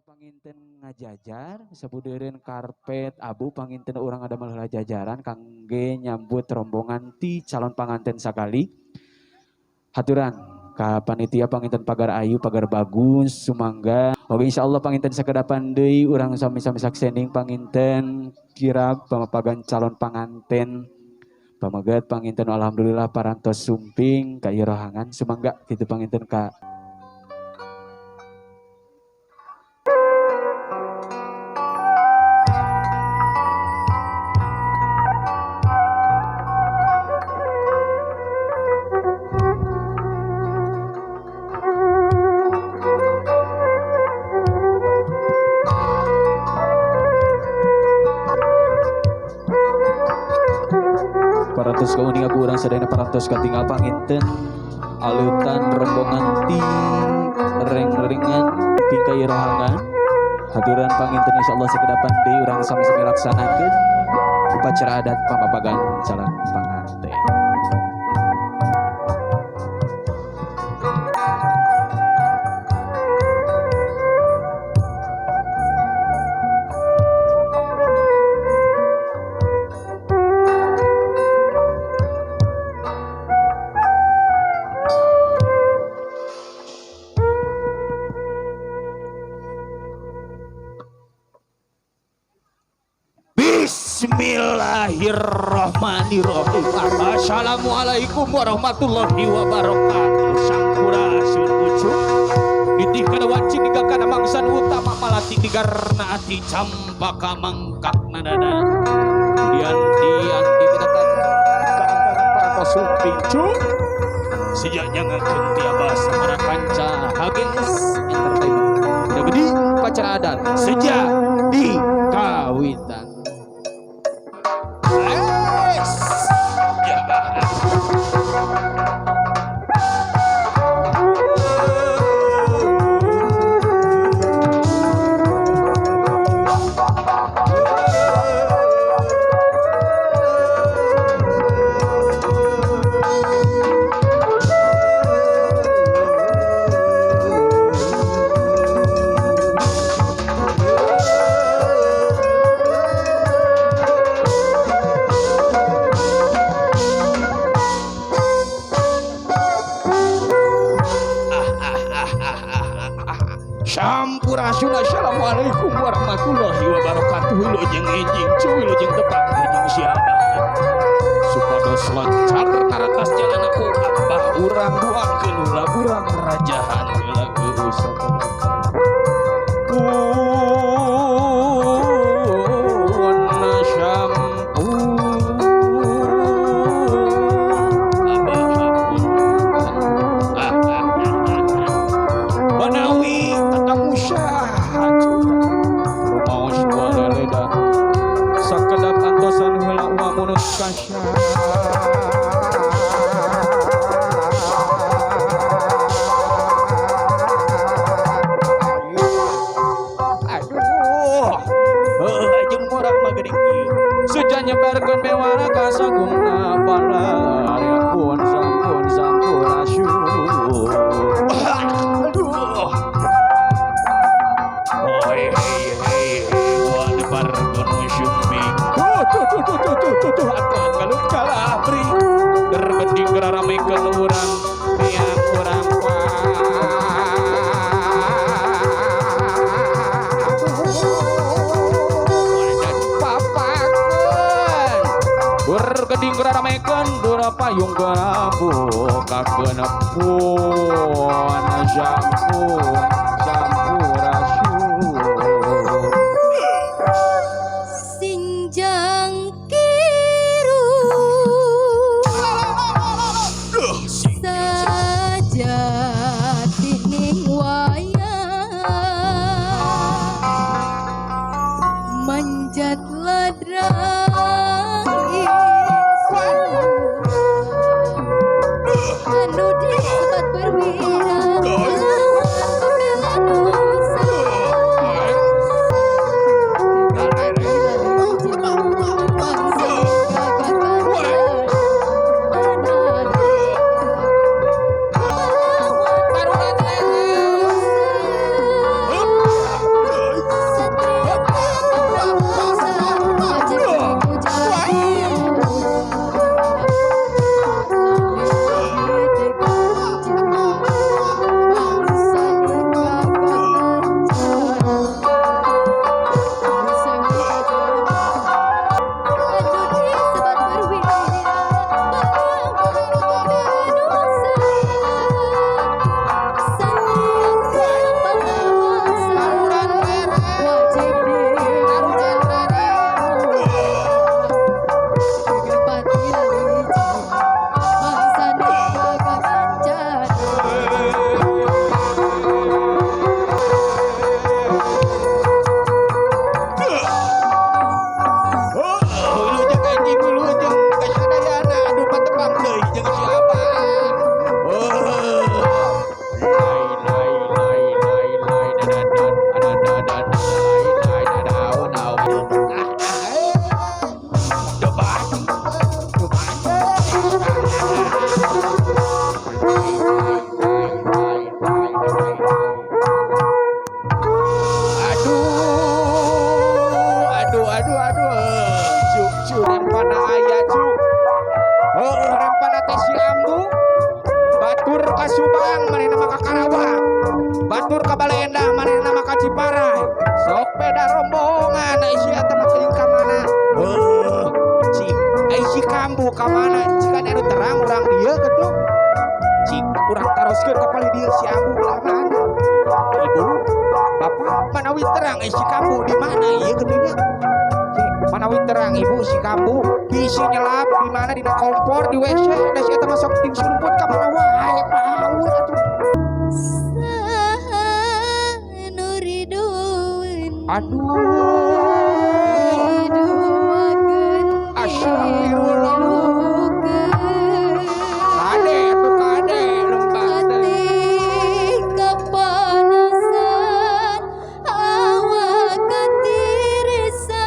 Panginten ngajajar sabudeureun karpet abu panginten urang ngadamel heula jajaran kangge nyambut rombongan ti calon panganten sakali. Haturan ka panitia panginten pagar ayu pagar bagus sumangga. Oke insyaallah panginten sakedapan deui urang sami-sami saksening panginten kirab pamapagan calon panganten. Pamegat panginten alhamdulillah parantos sumping ka ieu rohangan sumangga kitu panginten ka parantos kauning aku urang sadayana parantos katinggal panginten aleutan rombongan ti reng-rengan pingkai rohangan haturan panginten insyaallah sakedapan deui urang sami-sami laksanakeun upacara adat pamapagan calon panganten. Bismillahirrahmanirrahim. Assalamualaikum warahmatullahi wabarakatuh. Sampurasun ucuk. Nitih kana wanci niga kana mangsan utama malati digarna ati campaka mangkak nadana. Dianti-anti pitatan kaangkangan para sumping cuk. Sejak nyangakeun ti abah samara kanca Hages Entertainment. Udah gede upacara adat sejak di kawitan. Sampurasun, assalamualaikum warahmatullahi wabarakatuh. Wilujeng enjing cuy, wilujeng tepat wilujeng siapa supados lancar taratas jalan aku abah urang duakeun ulah urang rajahan heula geus nyebarkeun bewara ka sagungna bala pun sampun sampurasun. Aduh. Oi hei hei wa debarkeun sumping. Tuh tuh tuh tuh tuh tuh tuh atuh galut kalabri. Gergeding geramekeun urang riang urang Geding geramekeun dura payung gerabukakeun pun sampun sampurasun. Sinjang kiru sajatining wayang manjat ladrang anu disebat perwira pembela nusa. Manawi terang si Kambu di mana ieu geuning? Manawi terang ibu si Kambu bisi nyelap di mana, dina kompor, di WC, da si eta masuk ting surumput ka mana wae paur atuh. Saha nu ridueun? Aduh. Riduakeun. Astagfirullah. Kade atuh, kade lempang teh. Hati kepanasan, awak ketirisan,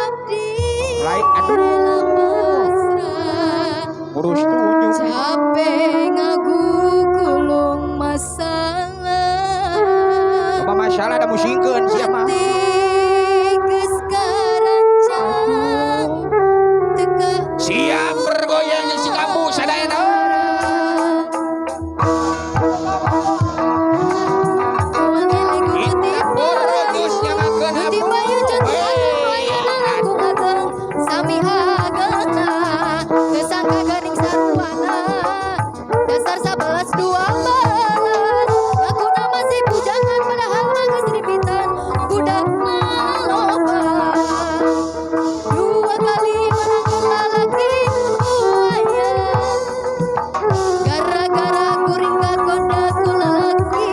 abdi Lain aduh. Rela pasrah. Ngurus tunjuk. Capek ngagugulung masalah. Loba masalah da musingkeun sia mah. Hati geus karancang teu Siap bergoyang jeung si Kambu sadayana. Kita borogus nyangakeun Nuti abu. payu cantik ayeuna langkung ageng sami agengna teu sangka geuning saruana dasar 11-12 ngakuna masih bujangan padahal mah geus ripitan budakna loba dua kali menangkan lalaki buaya gara-gara kuring kagoda ku lalaki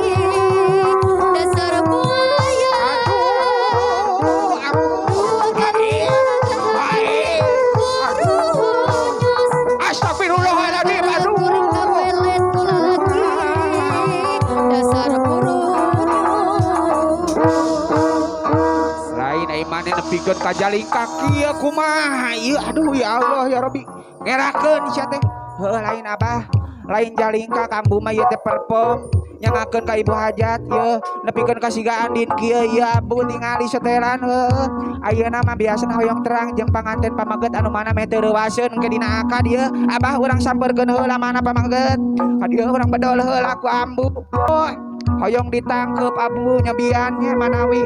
dasar buaya. Aduh, abu. Dua kali menangkan lalaki kurunyos. Astagfirullahaladzim, aduh. Kuring kapelet ku lalaki dasar kurunyos. Lain ai maneh nepikeun ka jalingkak kieu kumaha ieu, aduh ya Allah ya Rabbi. Ngerakeun sia teh. Heuh, lain abah, lain jalingkak ambu mah ieu teh perform nyangakeun ka ibu hajat ieu nepikeun ka siga Andin kieu ieu ambu tingali setelan heuh. Ayeuna mah biasana hoyong terang jeung panganten pamaget anu mana meh teu reuwaseun engke dina akad ieu. Abah urang sampeurkeun heula mana pamaget. Ka dieu urang bedol heula ku ambu. Oh, hoyong ditangkep abu nyebiannya manawi.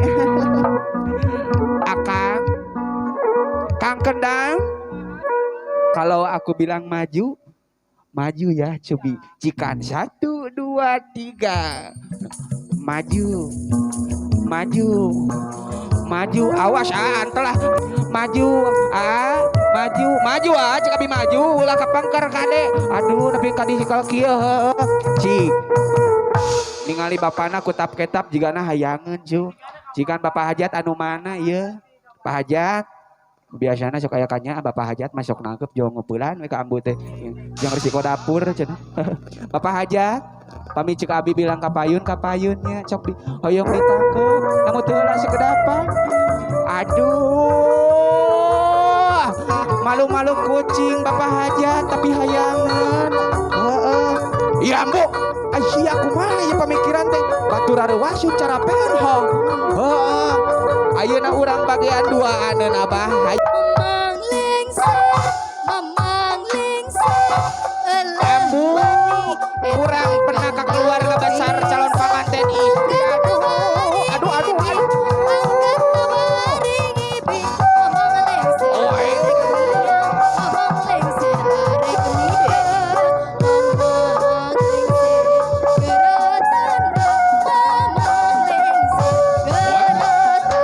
Akang, Kang Kendang, kalau aku bilang maju, maju ya cubi. Cikan 1, 2, 3, maju, maju, maju. Awas ah, antelah. Maju, ah, maju, maju ah, cik abi maju, ulah kapangker kade. Aduh, nepi ka di sikal kieu heuh. Cik, ningali bapana kutap ketap jigana hayangeun cu. Cikan bapak hajat anu mana ieu? Pak Hajat biasana sok aya kanya bapak hajat masuk nangkep jauh ngeupelan we ka ambu teh. Jeung risiko dapur cenah. Bapak hajat pami ceuk abi bilang ka payun, ka payunnya cok di hoyong ditangkep namun teu heula sakedapan. Aduh, malu-malu kucing bapak hajat tapi hayangan. Heeh. Iya ambu, ai sia kumaha ieu pamikiran teh? Batur areuwasun cara perho. Heeh. Ayeuna urang bagian duaaneun abah. Mamang lengser, mamang lengser, elah Ambu, mani, kurang pernah ke keluarga besar calon panganten istri. Aduh, aduh, aduh, aduh. Angkat tawaring ibi, mamang lengser, Oh, eh. mamang lengser arek nikah, mamang lengser geura tanda, mamang lengser geura tanda,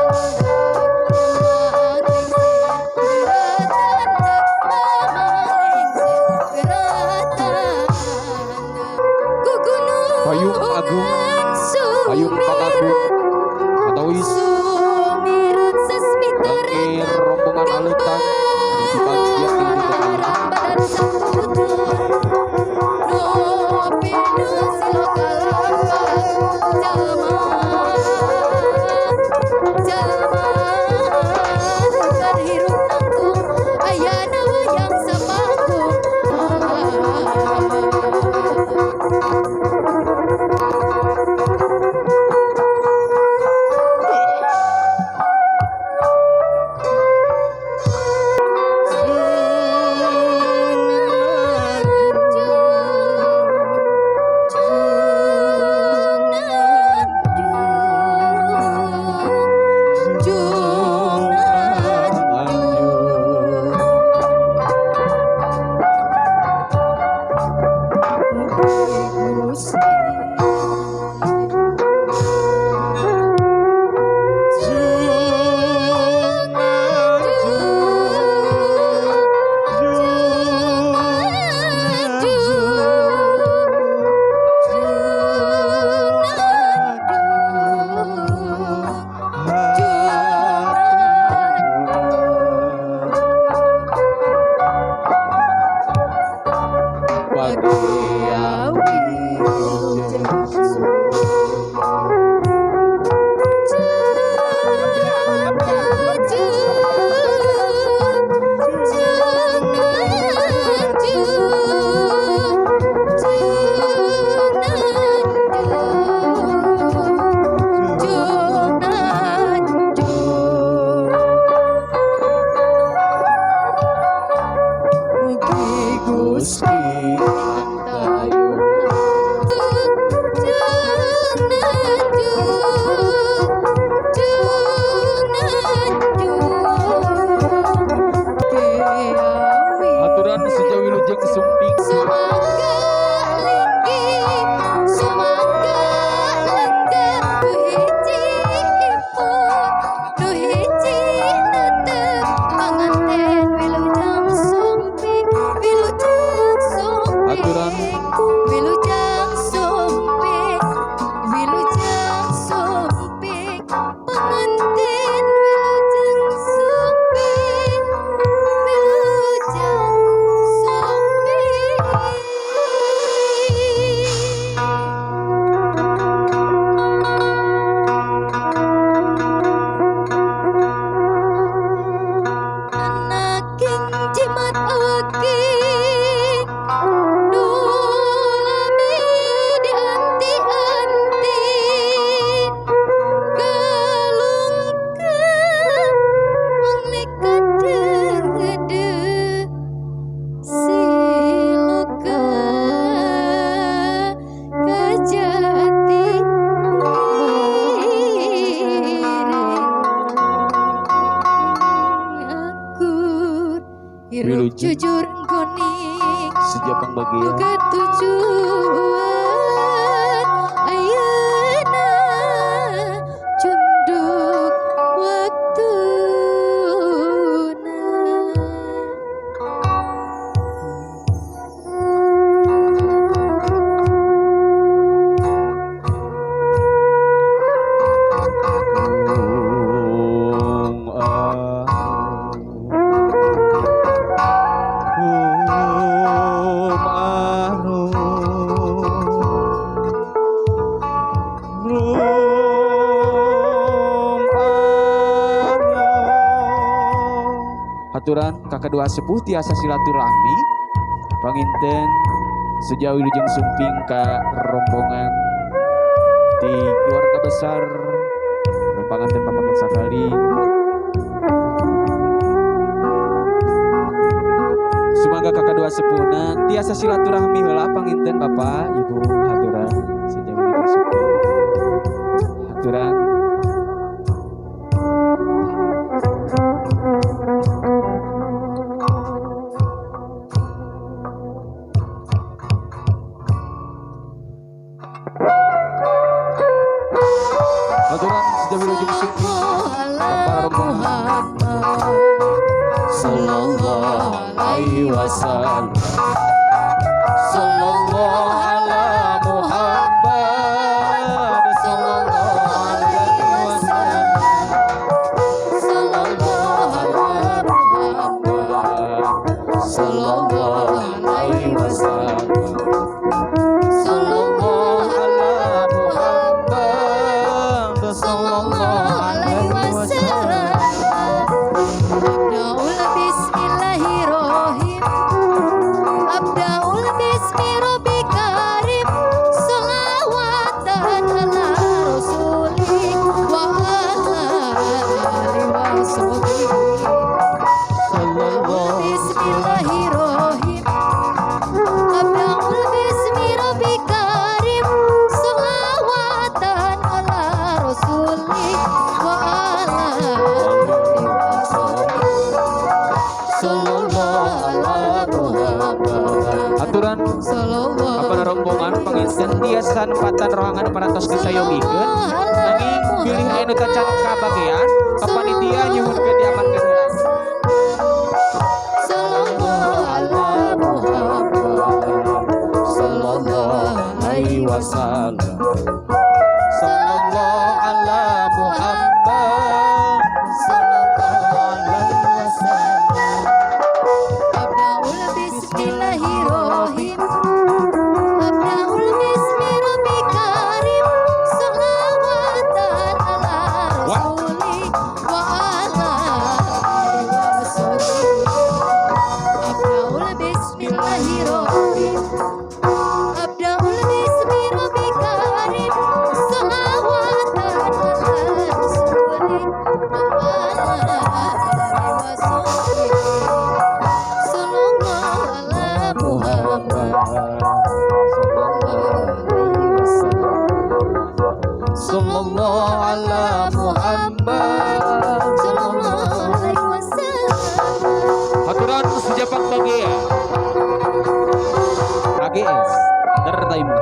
mamang lengser geura tanda, mamang lengser geura tanda. Payung agung, payung pagagung, atawis Sumirut sasmita bangkir rombongan alutan di bagian ini. Badan saputur no pinu siloka lampak jalma jalma keur hirup nangtung ayana wayang sapanggung. Aturan Seja Wilujeng Sumping. Sumangga linggih, sumangga lenggah, nu hiji iput, nu hiji netep, panganten wilujeng sumping, wilujeng sumping, Aturan. Wilujeng sumping, wilujeng sumping, panganten wilujeng sumping, wilujeng sumping. Anaking jimat awaki nu lami dianti-anti kalungkeun manglikadeudeung siluka kajati diri akur hirup Wilujeng. Jujur engkoning Seja pangbagian. Boga tujuan ayeuna cunduk waktuna. Ung ah. Um arum. Rum arum. Haturan kakadua sepuh tiasa silaturahmi panginten Seja Wilujeng Sumping ka rombongan di keluarga besar panganten pamangan sakali. Sumangga kakadua sepuhna tiasa silaturahmi heula panginten Bapak Ibu. Haturan Seja Wilujeng Sumping, haturan. Haturan Seja Wilujeng Sumping Ala rombongan. Muhammad Sallallahu alaihi wasallam, Sallallahu ala Muhammad, Sallallahu alaihi wasallam, Sallallahu ala Muhammad Sallallahu alaihi wasallam, Sallallahu ala Muhammad, Sallallahu alaihi wasallam. Abdaul bismillahirrahim, Abdaul bismi rabbi karim, salawatan ala rasuli wa ala alihi washabihi. Sallallahu Bismillahirrahim, Abdaul bismi rabbi karim, salawatan ala rasuli wa ala alihi washabihi. Sallallahu ala Muhammad Aturan Sallallahu apa rombongan panginten tiasa nempatan rohangan parantos disayogikeun, nanging bilih aya nu tacan kabagean ka panitia nyuhunkeun diamankeun heula. Sallallahu ala Muhammad Sallallahu alaihi wasallam, Sallallahu ala Muhammad, Sallallahu alaihi wasallam. Abdaul bismillahirrahim, Abdaul bismi rabbi Sallallahu ala Muhammad Sallallahu alaihi wasallam. Haturan sejapak bagia AGS Entertainment.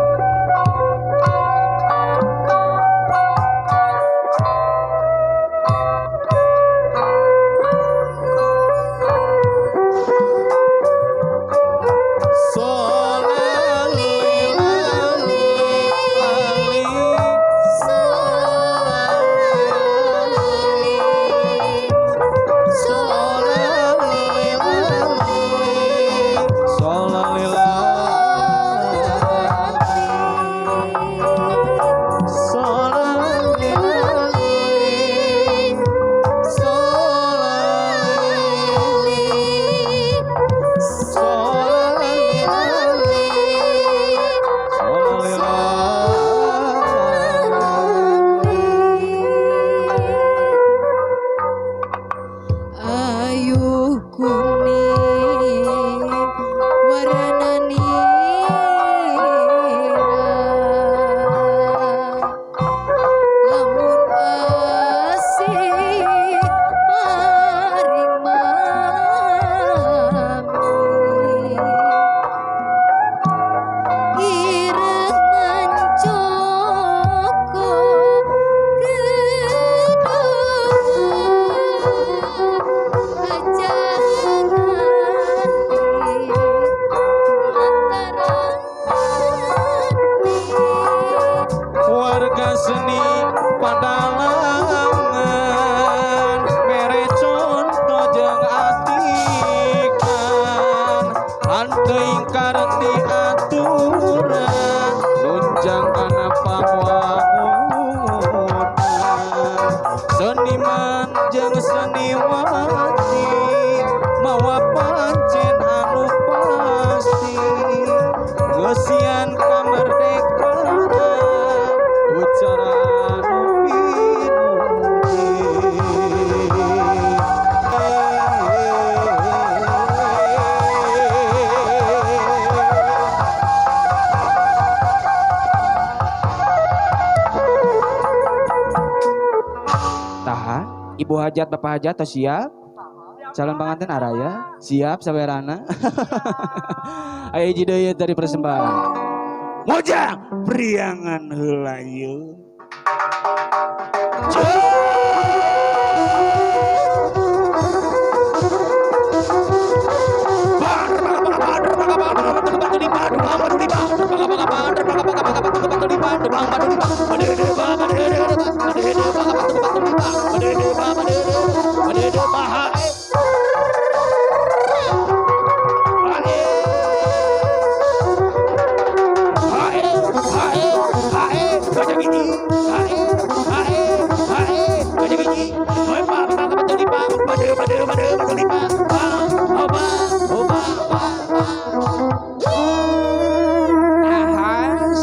Ayu kuning warna nira, lamun asih maring mami, ireng mancoko Warga seni padalangan mere contoh jeung atikan, hanteu karti aturan nunjang kana pangwangunan. Seniman jeung seniwati mawa pancen anu pasti, ngeusian kamerdekaan ucara anu pinuti. Tahan, Ibu hajat, Bapak hajat, atau siap? Calon pengantin araya, siap sawerana. Ayo hiji deui dari persembahan. Mojang priangan heula ieu.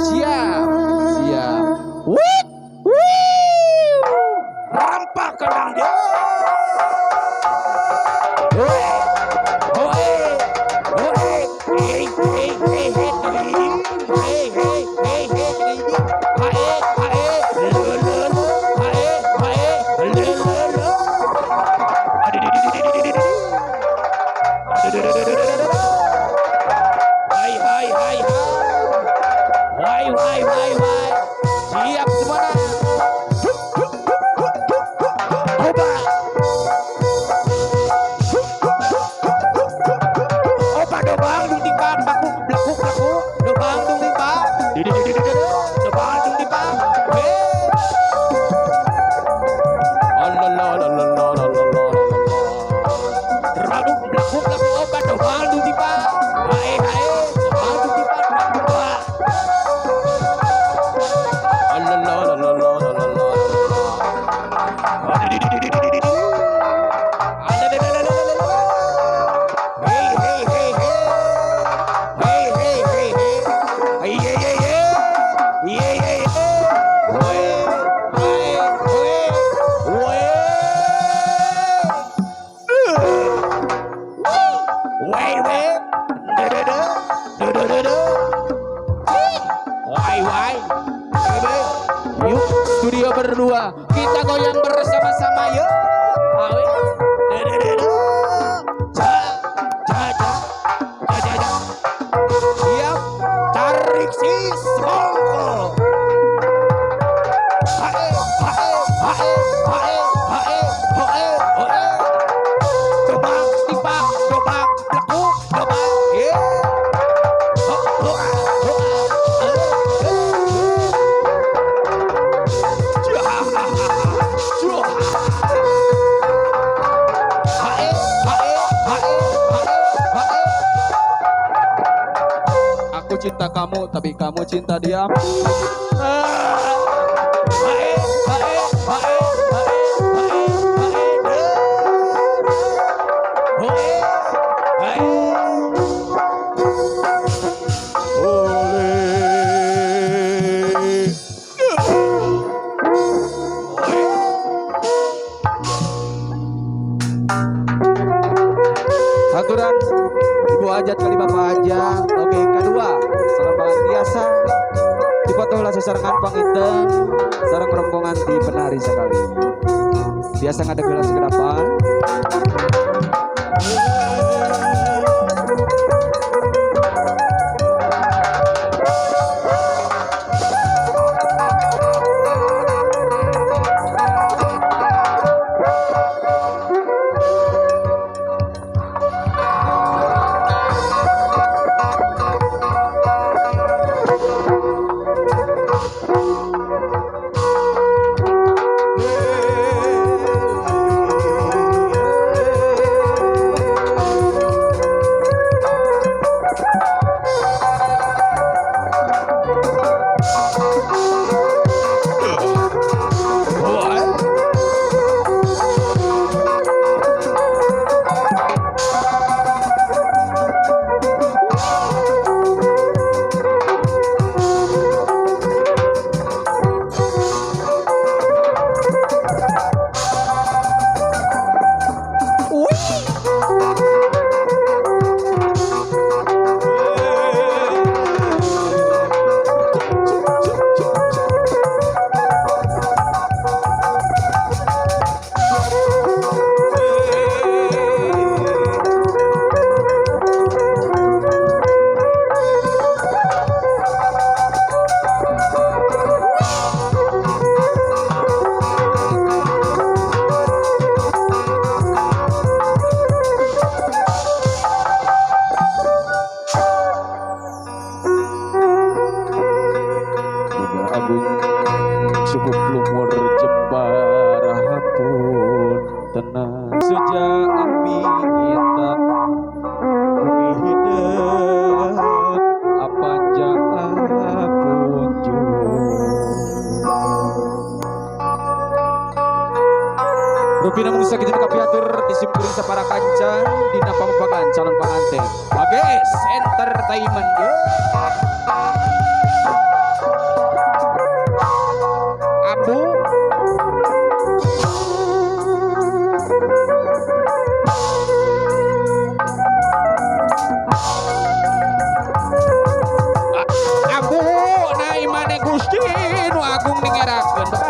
Siap, siap. Wit, wih, rampak kendang dia. Siap semua. Oba. Oba dobang dung timpang baku blaku blaku dobang dung timpang. Dobang dung timpang. Rabung blaku blaku oba dobang dung timpang. Hae hae dobang dung timpang. Yuk studio berdua kita goyang bersama-sama yuk. Awe. Ja ja ja ja ja. Siap, tarik si semongko. Hae hae hae hae hae hae hae. Dobang tipak dobang lekuk dobang. Ye. Ho ho ho. Hae hae hae hae hae. Aku cinta kamu, tapi kamu cinta dia. Hae hae hae hae hae hae. Hoe hae. Ole. Haturan Ibu Hajat kali Bapak Hajat. Oke, kedua, salam banget biasa. Dipoto lah sesarengan panginten sareng rombongan di penari sekali. Biasa ngadeg heula sekedapan. Duga Agung cukup lumur Jembar hampun tenang sejak ami kita bumi hidup apanjang apunjung. Rupina mung sakitu kapiatur disimpuling sapara kanca dina pamepakan calon panganten. Bages Entertainment yo. Abu Abu na imane Gusti nu agung ningerakeun.